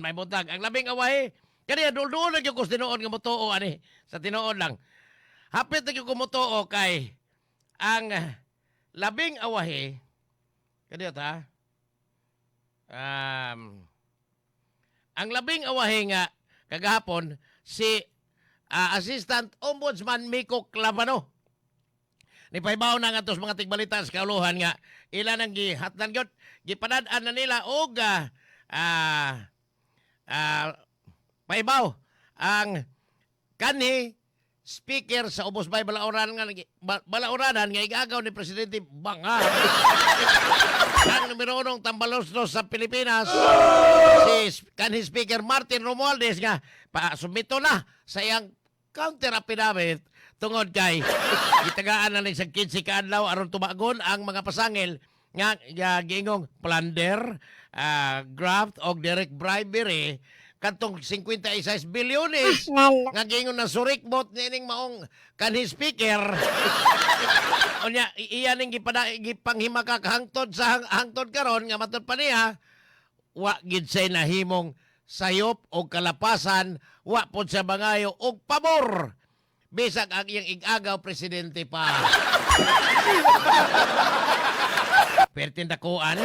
May buntag. Ang labing away, kaniya dulduol na gyud ko sa tinuod nga motuo ani. Sa tinuod lang. Hapit na gyud ko motuo kay ang labing awahi kaniya ta. Ang labing awahi nga kagahapon si Assistant Ombudsman Mico Clavano. Nipaybaw na nga tos mga tigbalita sa kauluhan nga ila nang gihatlan gyud, gipanad-an na nila og paibaw ang kanhi speaker sa Ubos Bay Balaoran nga Balaoranan nga igagaw ni Presidente Banga. Ang numero unong tambaloslos sa Pilipinas si kanhi Speaker Martin Romualdez nga pa sumito na sa iyang counter affidavit tungod kay gitagaan na ni sa 15 ka adlaw aron tumagon ang mga pasangil nga giingong plunder, graft og direct bribery katong 56 bilyones nga giingon na surikbot niining maong kanhi speaker. Unya iya ning gipanghimakak hangtod sa hangtod karon nga matud pa niya wa gid say nahimong sayop o kalapasan, wa pod siya bangayo og pabor bisag ang iyang igagaw presidente pa. Pertin dakuan.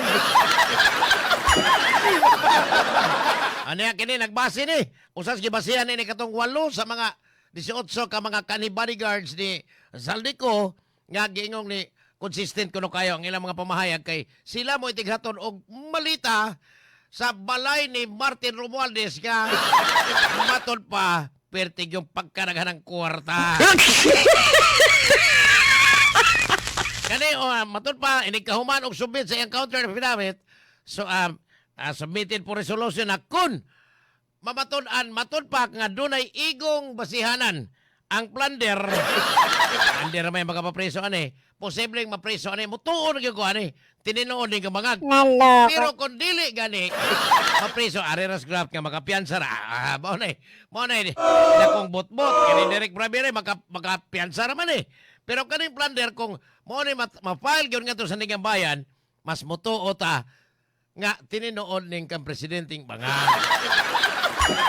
Ano yan, kini nagbase ni. Usas gibasihan ni katong 8 sa mga 18 ka mga kanhi bodyguards ni Zaldy Co nga giingong ni consistent kuno kayo ang ilang mga pamahayag kay sila mo itighaton og malita sa balay ni Martin Romualdez nga matod pa pertig yung pagkaraghan ng kwarta. Kani oh, matod pa inig kahuman og submit sa iyang counter affidavit. So submitted for resolution na kun mamatud-an matud pa nga dunay igong basihanan ang plunder, plunder may makapapreso ani, posibleng mapreso ani, mutuon gyud ko ani tinuod ni kabangag. Naloko. Pero kung dili gani mapreso, ari ras graft nga makapiyansa ra. Ah, mao na dakong botbot kini direct bribery, makapiyansa ra man eh. Pero kaning plunder, kung mao ni ma-file gyud ngadto sa Sandigan Bayan, mas mutuo ta nga tinuod ning kang presidenteng bangag.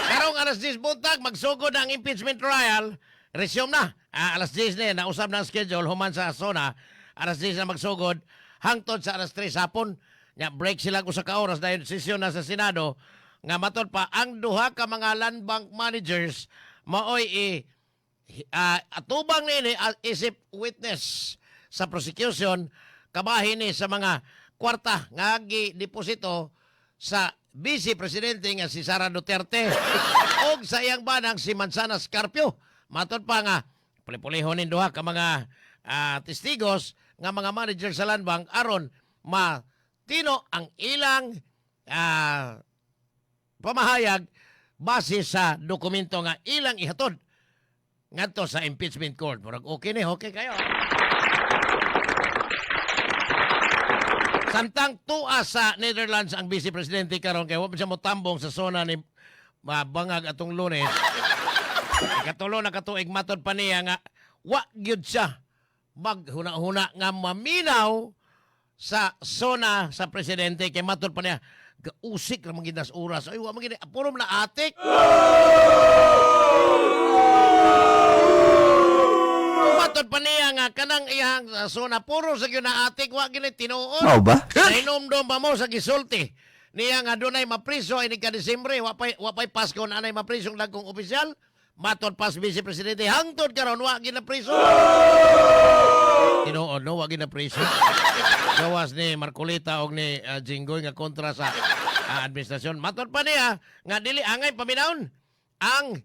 Karong alas 10 buntag, magsugod ang impeachment trial. Resume na. Alas 10 na, nausab na ang schedule, human sa SONA. Alas 10 na magsugod, hangtod sa alas 3 hapon. Nya, break sila usa ka oras dahil sesyon na sa Senado. Nga matod pa, ang duha ka mga land bank managers, maoy atubang nini isip witness sa prosecution kabahin ni sa mga kwarta nga gideposito sa vice presidente nga si Sara Duterte og sa iyang banang si Manzanas Carpio. Matod pa nga puli-pulihon nin duha ka mga testigos nga mga manager sa land bank aron matino ang ilang pamahayag base sa dokumento nga ilang ihatod ngadto sa impeachment court. Murag okay ni, okay kayo. Samtang tuwa sa Netherlands ang vice presidente karon kay wa pa siya motambong sa zona ni mabangag atong Lunes. Ikatulo na katuig matod pa niya nga wa gyud siya maghuna-huna nga maminaw sa zona sa presidente kay matod pa niya gausik ra man gid nas oras. Ay, wa man gid puro man na atik. Matod pa niya nga kanang iyang zona puro sa gyud na atik, wa gid tinuod. Mao ba? Nainomdom pa mo sa gisulti niya nga dunay mapriso ini ka Disyembre, wa pay Pasko na anay maprisong dagkong opisyal. Matod pas vice presidente hangtod karon wa gid napriso. Tinuod no, wa gid napriso. Gawas ni Marcoleta og ni Jinggoy nga kontra sa administrasyon. Matod pa niya nga dili angay paminawon ang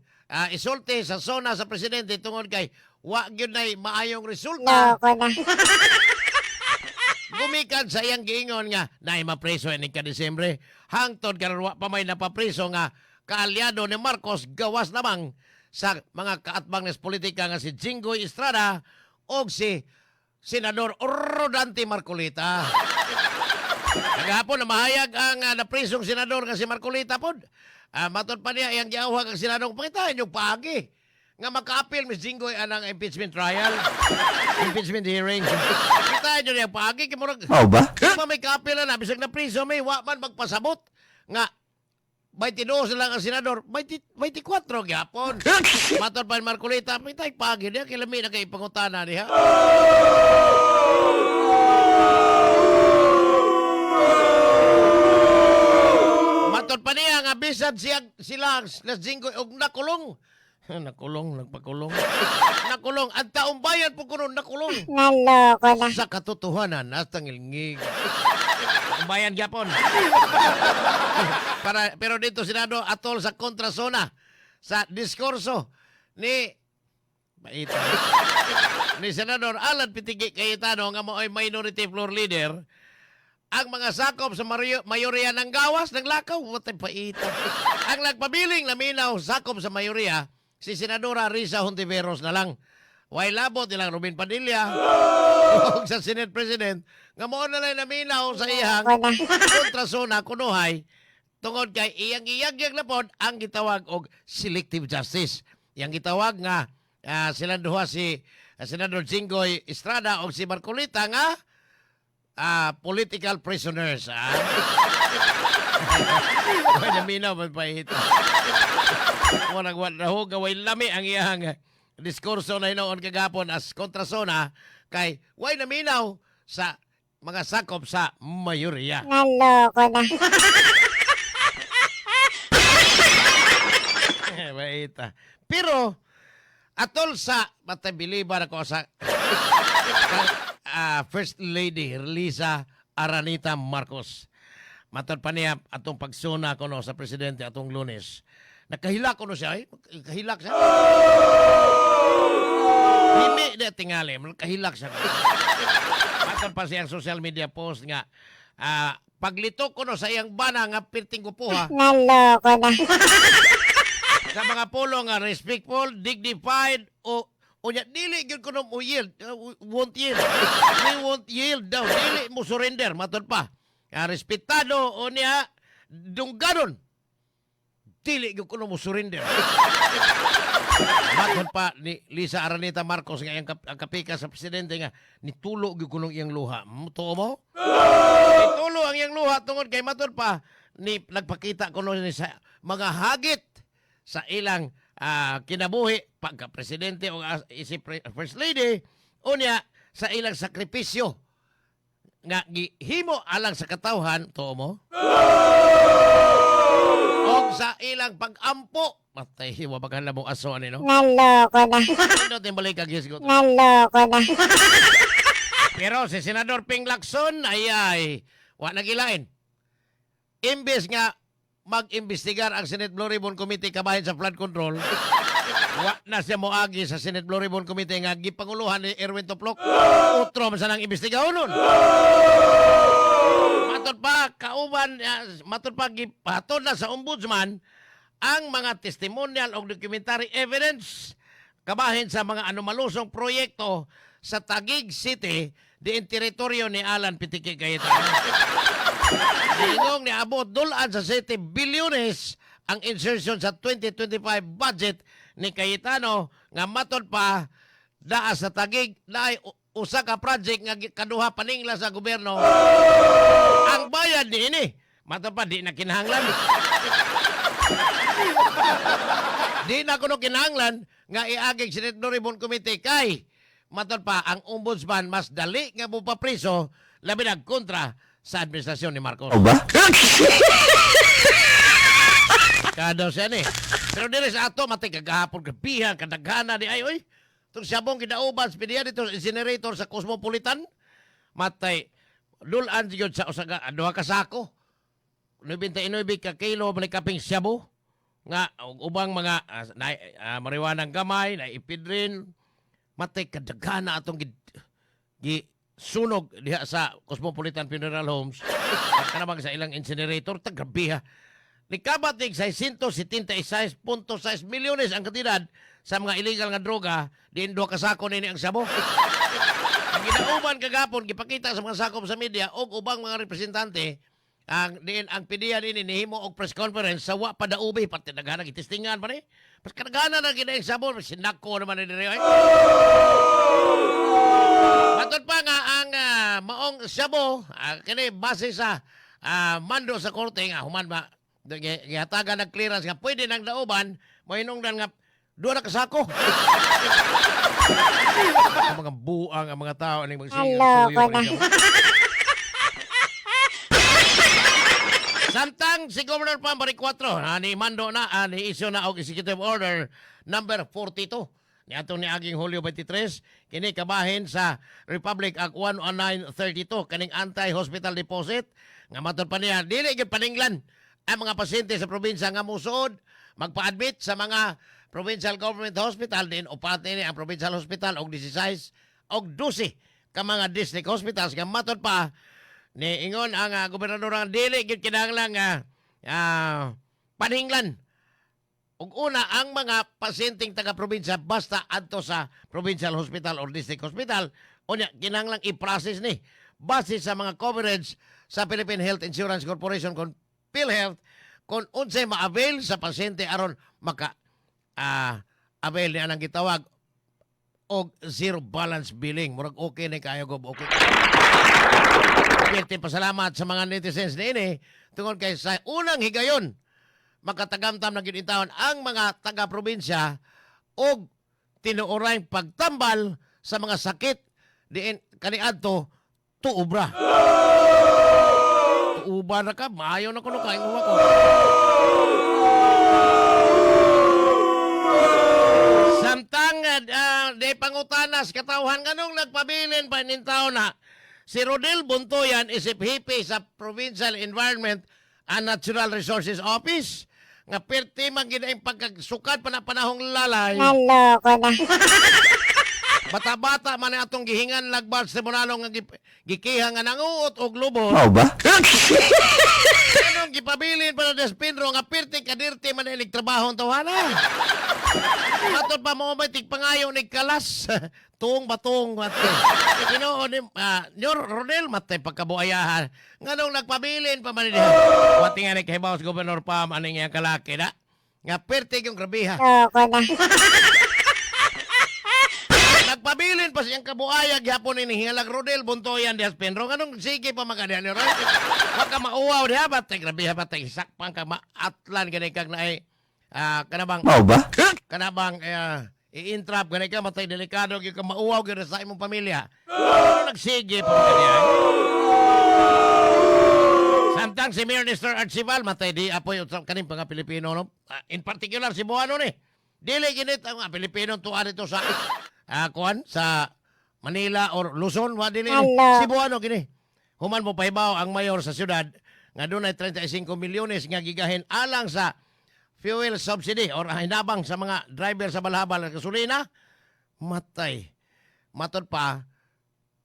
isulti sa zona sa presidente tungod kay wa gyud nay maayong resulta. Loko na. Gumikan sa iyang giingon nga naay mapreso ini ka Disyembre, hangtod karon wa pa may napapreso nga kaalyado ni Marcos gawas lamang sa mga kaatbang nes politika nga si Jinggoy Estrada og si Senador Rodante Marcoleta. Kagahapon na mahayag ang naprisong senador nga si Marcoleta pod. Matod pa niya iyang giawhag ang Senado, pangitain yung paagi nga makaapil Miss Jinggoy anang impeachment trial, impeachment hearing. Kita nyo niya paagi kay murag Mao ba? di ba may kaapil na bisag na priso may wa man magpasabot nga 22 lang ang senador, 20, 24 gyapon. Matod pa ni Marcoleta, may tayo pagi niya, kilami na kay pangutana niya. Matod pa niya nga bisan siya sila na Jinggoy og nakulong. Nakulong, nagpakulong. Nakulong. Ang taong bayan po kuno nakulong. Naloko na. Sa katotohanan, nasa ngilngig. Ang bayan gyapon. Para, pero dito Senado atol sa kontrasona sa diskurso ni Baita. Ni Senador Alan Pitigi Cayetano nga mao'y minority floor leader, ang mga sakop sa mayoriya ng gawas ng lakaw, what paita. Ang nagpabiling laminaw sakop sa mayoriya, si Senadora Risa Hontiveros na lang. Way labot nilang Ruben Padilla ug sa Senate President nga mao na lang naminaw sa iyang Naloko na. kontrasona kunuhay tungod kay iyang iyagyag na pod ang gitawag og selective justice. Iyang gitawag nga silang duha si Senador Jinggoy Estrada og si Marcoleta nga political prisoners. Ah. Way naminaw man pahit. Walang wala ho gaway lami ang iyang diskurso na hinoon kagapon as kontrasona kay way naminaw sa mga sakop sa mayoriya. Naloko na. Maita. Pero atol sa matabiliban ako sa First Lady Lisa Aranita Marcos. Matod pa niya atong pagsuna ko no sa presidente atong Lunes. Nakahilak ko no siya ay. Kahilak siya. Himi na tingali, kahilak siya. Matod pa siyang social media post nga paglito ko no sa iyang bana nga pirting kupuha Naloko na. Sa mga pulo nga respectful, dignified o unya dili gyud kuno mo yield, won't yield. We won't yield daw, dili mo surrender matod pa. Nga respetado o niya dungganon. Dili gyud kuno mo surrender. Matod pa ni Lisa Araneta Marcos nga iyang ang kapika sa presidente nga nitulo gyud kuno iyang luha. Tuo mo? Nitulo ang iyang luha tungod kay matod pa ni nagpakita kuno ni sa mga hagit sa ilang kinabuhi pagka presidente o isip first lady unya sa ilang sakripisyo nga gihimo alang sa katawhan, tuo mo, og sa ilang pag-ampo. Matay, wa paghala mo aso ani no. Naloko na. Ano timbalik kag hisgot. Naloko na. Pero si Senador Ping Lacson ay wa nagilain. Imbes nga mag-imbestigar ang Senate Blue Ribbon Committee kabahin sa flood control, wa na siya moagi sa Senate Blue Ribbon Committee nga gipanguluhan ni Erwin Toplok. Utro man sa nang imbestigaon nun. Matod pa kauban, matod pa gipahatod na sa ombudsman ang mga testimonial o documentary evidence kabahin sa mga anomalusong proyekto sa Taguig City diin teritoryo ni Alan Pitiki Cayetano. Niingong niabot dulan sa 7 bilyones ang insertion sa 2025 budget ni Cayetano nga matod pa daa sa Taguig naay usa ka project nga kaduha paningla sa gobyerno ang bayad niini. Matod pa di na kinahanglan. Di na kuno kinahanglan nga iagig Senate Blue Ribbon Committee kay matod pa ang ombudsman mas dali nga mupapriso labi na kontra sa administrasyon ni Marcos. ba? Kada siya ni. Pero dire sa ato matay kagahapon grabihan kadaghana di ay oy. Itong sabong ginauban sa pidiya dito sa incinerator sa Cosmopolitan. Matay dulan gyud sa usa ka duha ka sako. 99 ka kilo man kaping shabu nga og ubang mga na, mariwanang gamay na ipidrin, matay kadaghana atong gi, gi sunog diha sa Cosmopolitan Funeral Homes kanabang sa ilang incinerator. Tagrabiha nikabat nig 676.6 milyones ang kantidad sa mga illegal nga droga diin duha ka sako nini ang sabo. Ang ginauban kagapon gipakita sa mga sakop sa media og ubang mga representante ang diin ang PDEA nini nihimo og press conference sa wa pa daubi pati daghan gitestingan pa ni. Pas kadaghanan na gid ang sabon, sinako naman ni diri ay. Matod pa nga ang maong sabo kini base sa mando sa korte nga human ma Gihatagan ng clearance nga pwede nang dauban, mahinungdan nga duha na kasako. Ang mga buang ang mga tao ning magsiga. Naloko na. Samtang si Governor Pam Baricuatro, ni mando na, ni issue na og Executive Order number 42 niadtong niaging Hulyo 23, kini kabahin sa Republic Act 10932, kaning anti-hospital deposit nga matod pa niya dili gyud paninglan ang mga pasyente sa probinsya nga musuod magpa-admit sa mga provincial government hospital din upat nini ang provincial hospital og 16 og 12 ka mga district hospitals nga matod pa ni ingon ang gobernador nga dili gyud kinahanglan nga paninglan ug una ang mga pasyenteng taga-probinsya basta adto sa provincial hospital or district hospital. Unya kinahanglan i-process ni base sa mga coverage sa Philippine Health Insurance Corporation kon PhilHealth kung unsay ma-avail sa pasyente aron maka avail ni anang gitawag og zero balance billing. Murag okay ni kayo, Gob, okay. Pirti pasalamat sa mga netizens niini tungod kay sa unang higayon makatagamtam na gyud intawon ang mga taga-probinsya og tinuorang pagtambal sa mga sakit diin kaniadto tuobra. Tuuba na ka, maayo na kuno kay uwa ko. Samtang di pangutanas katawhan nganong nagpabilin pa ning taon na si Rodel Bontoyan isip hipi sa Provincial Environment and Natural Resources Office nga perti man gid ang pagkasukad pa na panahong lalay. Naloko na. Bata-bata man ang atong gihingan lagbal sa tribunalo nga gikiha nga nanguot og lubot. Mao ba? Anong gipabilin para Despinro nga pirti kadirti man ilig trabaho ang tawana. Matod pa mo may tigpangayo ni Kalas. Tuong batong mate. Ginoo ni Nyor Rodel matay pagkabuayahan. Nganong nagpabilin pa man niya. Wati nga ni kahibaw sa Gobernador Pam aning iyang kalaki na. Nga pirti yung grabiha. Loko na. Nagpabilin pa siyang kabuaya gyapon ini hingalag Rodel Bontoyan dias Penro. Nganong sige pa magadiha ni Rodel. Wa ka mauwaw diha batay grabiha batay sakpang ka maatlan gani kag naay kanabang Mao ba? kanabang i-entrap gani ka matay delikado gyud ka mauwaw gyud sa imong pamilya. Ano nagsige pa magadiha? Samtang si Mayor Nestor Archival matay di apoy usab kaning mga Pilipino no. In particular si Buano ni. Dili ginit ang mga Pilipino tuwa dito sa kuan sa Manila or Luzon wa dili ni. Hello. Cebuano gini. Human mo pahibaw ang mayor sa syudad nga dunay 35 milyones nga gigahin alang sa fuel subsidy or hinabang sa mga driver sa balhabal ng gasolina. Matay. Matod pa,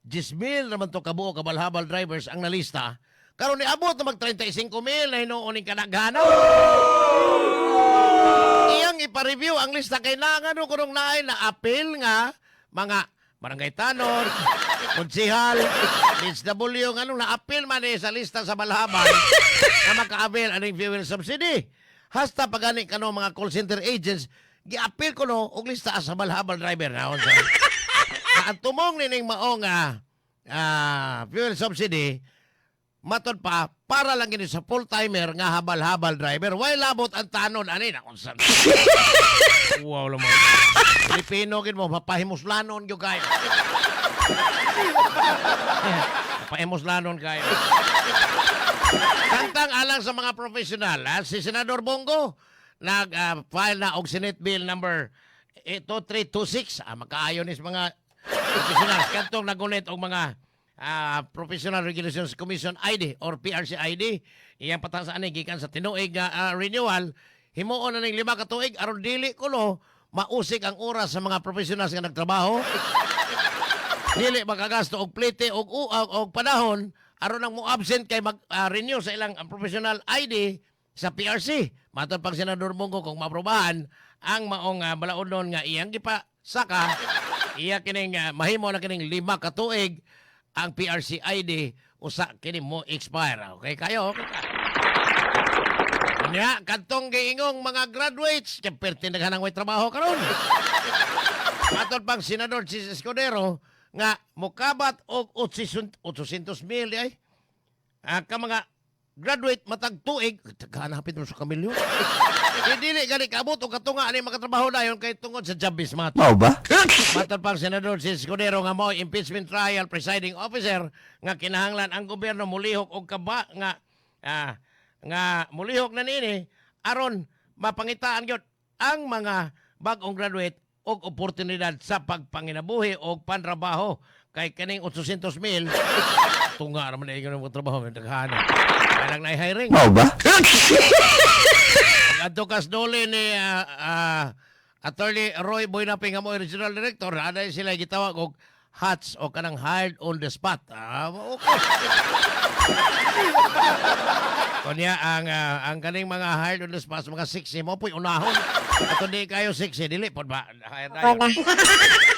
10,000 naman to kabuo kabalhabal drivers ang nalista. Karon niabot na mag 35 mil na hinuon ning kadaghana. Iyang ipa-review ang lista kay na ngano kunong naay na appeal nga mga barangay tanod, konsihal, HW, nganong na-appeal man eh sa lista sa balhabal na maka-avail aning fuel subsidy. Hasta pagani kano mga call center agents, gi-appeal ko no og lista sa balhabal driver na unsa. Na ang tumong nining maong fuel subsidy matod pa para lang gini sa full-timer nga habal-habal driver. Way labot ang tanon ani na kung saan. Wow lamang. Pilipino gid mo mapahimuslanon gyud kayo. Mapahimuslanon kayo. Tantang alang sa mga profesional, si Senador Bongo nag-file na og Senate Bill number 2326. Makaayon is mga professional. Kantong nagunit og mga Professional Regulations Commission ID or PRC ID. Iyang patasan ani gikan sa tinuig nga renewal. Himuon na ning 5 ka tuig aron dili kuno mausik ang oras sa mga professionals nga nagtrabaho. Dili makagasto og plite og uaw og panahon aron ang mo-absent kay mag-renew sa ilang professional ID sa PRC. Matod pag Senador Bongo kung maprobahan ang maong balaodon nga iyang gipasaka, iya kining mahimo na kining 5 ka tuig ang PRC ID usa kini mo expire. Okay kayo? Okay ka. Nya kadtong giingong mga graduates kay perti naghanang way trabaho karon. Matod pang Senador Chis Escudero nga mokabat og 800 mil ay ka mga graduate matag tuig, hanapin mo sa kamilyon. Kay dili gani kaabot og katunga ani makatrabaho dayon kay tungod sa job mismatch. Mao ba? Matod pang Senador si Escudero nga mao impeachment trial presiding officer nga kinahanglan ang gobyerno mulihok og kaba nga nga mulihok na niini aron mapangitaan gyud ang mga bag-ong graduate og oportunidad sa pagpanginabuhi og pantrabaho kay kaning 800 mil tunga ra man ay ng trabaho daghan kailang na hiring. Mao ba? Adto kas dole ni Attorney Roy Boynapi nga mo regional director, ana sila gitawag og HOTS o kanang hired on the spot. Ah, okay. Kunya ang kaning mga hired on the spot, mga 60 mo po'y unahon. Ato di kayo 60 dili pod ba? Hire Loko dayon. na.